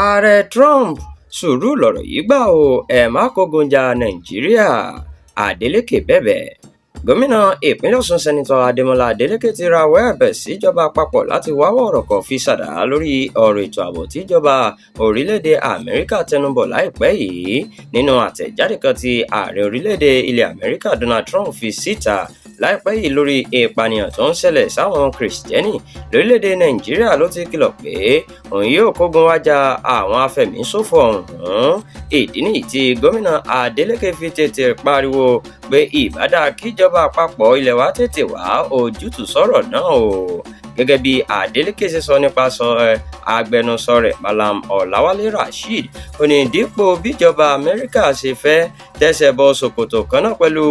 Ààrẹ Trump, sùúrù lọ̀rọ̀ yìí gbà o, ẹ má kógun ja Nàìjíríà, Adeleke bẹ̀bẹ̀. Gómìnà ìpínlẹ̀ Ọ̀ṣun, Sẹ́nitọ́ Adémọ́lá Adeleke, ti rawọ́ ẹ̀bẹ̀ síjọba àpapọ̀ láti wá wọ̀rọ̀kọ̀ fi ṣàdá lórí ọ̀rọ̀ ètò ààbò tíjọba orílẹ̀-èdè Amẹ́ríkà tẹnubọ̀ láìpẹ́ yìí. Nínú àtẹ̀jáde kan tí ààrẹ orílẹ̀-èdè ilẹ̀ Amẹ́ríkà Donald Trump fi síta láìpẹ́ yìí lórí ìpànìyàn tó ń ṣẹlẹ̀ sáwọn Kìrìsìtẹ́nì lórílẹ̀-èdè Nàìjíríà ló ti kìlọ̀ pé òun yóò kógun wá ja àwọn afẹ̀míṣòfò ọ̀hún. Ìdí nìyí tí gómìnà Adeleke fi tètè pariwo pé ìbá dáa kíjọba àpapọ̀ ilẹ̀ wa tètè wá ojútùú sọ̀rọ̀ náà o. Gẹ́gẹ́ bí Adeleke ṣe sọ nípasẹ̀ agbẹnusọ rẹ̀, Malam Ọ̀làwálé Rasheed, ó ní dípò bíjọba Amẹ́ríkà ṣe fẹ́ tẹsẹ̀ bọ ṣòkòtò kan náà pẹ̀lú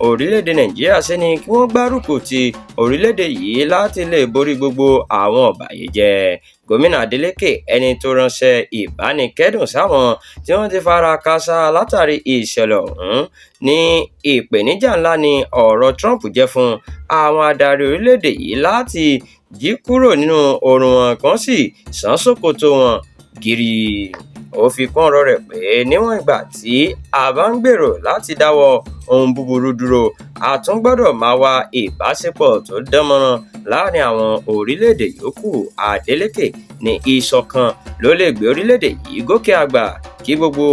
orílẹ̀-èdè Nàìjíríà, ṣe ni kí wọ́n gbárùkù ti orílẹ̀-èdè yìí láti lè borí gbogbo àwọn ọ̀bàyéjẹ́. Gómìnà Adeleke, ẹni tó ránṣẹ́ ìbánikẹ́dùn sáwọn tí wọ́n ti fara kááṣá látàrí ìṣẹ̀lẹ̀ ọ̀hún, ní ìpèníjà ńlá ni ọ̀rọ̀ Trump jẹ́ fún àwọn adarí orílẹ̀-èdè yìí láti jí kúrò nínú oorun wọn kí wọ́n sì sán ṣòkòtò wọn gírí. Ó fi kún ọ̀rọ̀ rẹ̀ pé níwọ̀n ìgbà tí a bá ń gbèrò láti dáwọ́ ohun búburú dúró, a tún gbọ́dọ̀ máa wá ìbáṣepọ̀ tó dán mọ́rán láàrin àwọn orílẹ̀-èdè yòókù. Adeleke ní ìṣọ̀kan ló lè gbé orílẹ̀-èdè yìí gòkè àgbà, kí gbogbo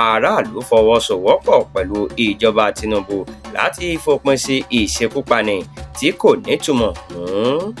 aráàlú fọwọ́sowọ́pọ̀ pẹ̀lú ìjọba Tinubu láti fòpin sí ìṣekúpani tí kò nítumọ̀ ọ̀hún.